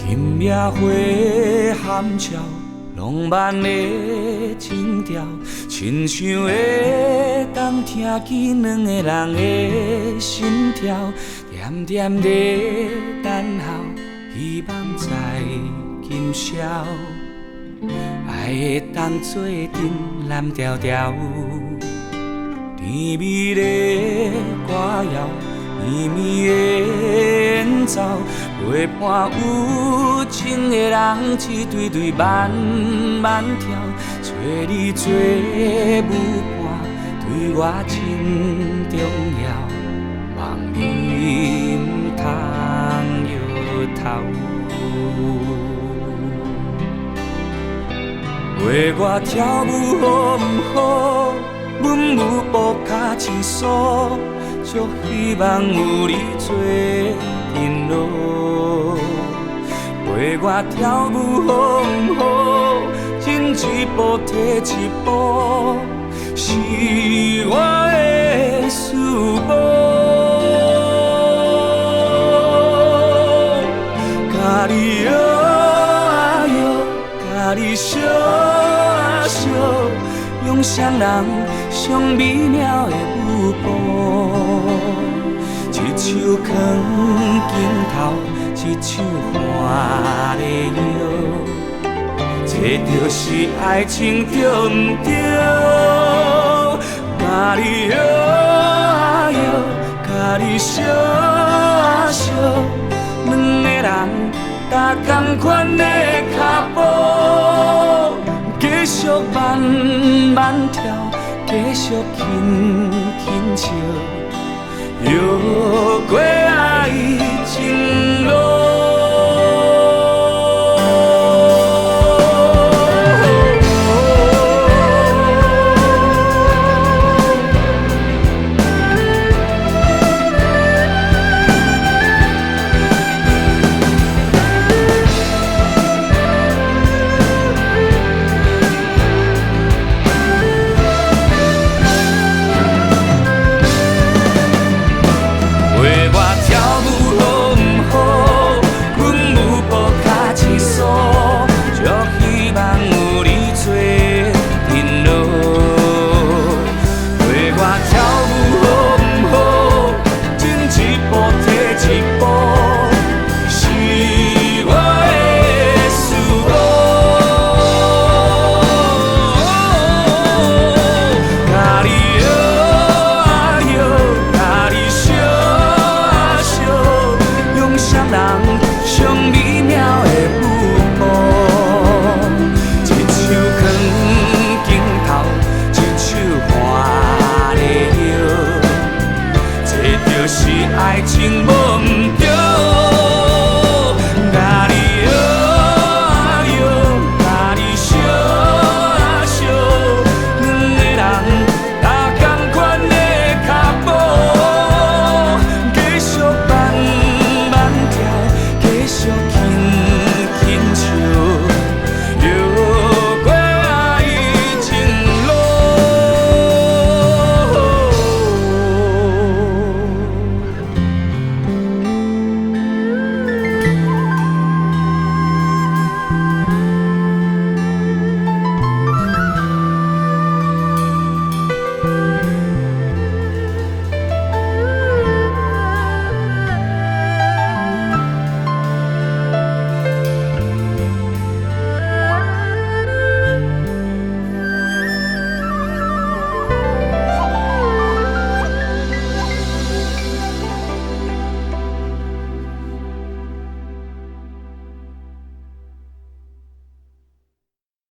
今夜花含笑，浪漫的情調，親像會當聽見兩个人的心跳，恬恬咧等候，希望在今宵，愛會當做陣藍調調，甜蜜的歌謠，绵綿的演奏，陪伴有情的人，一對對慢慢跳，找你做舞伴，對我真重要，望你毋通搖頭。陪我跳舞好毋好？阮舞步跤一酥，足希望有你做陣路。陪我跳舞好毋好？進一步退一步，是我的思慕。共你搖啊搖，共你相啊相，用雙人上美妙的舞步。一手囥肩頭，一手環咧腰，這就是愛情對毋對？共你搖啊搖，共你相啊相，兩个人踏仝款的跤步，繼續慢慢跳，繼續輕輕笑，搖過愛。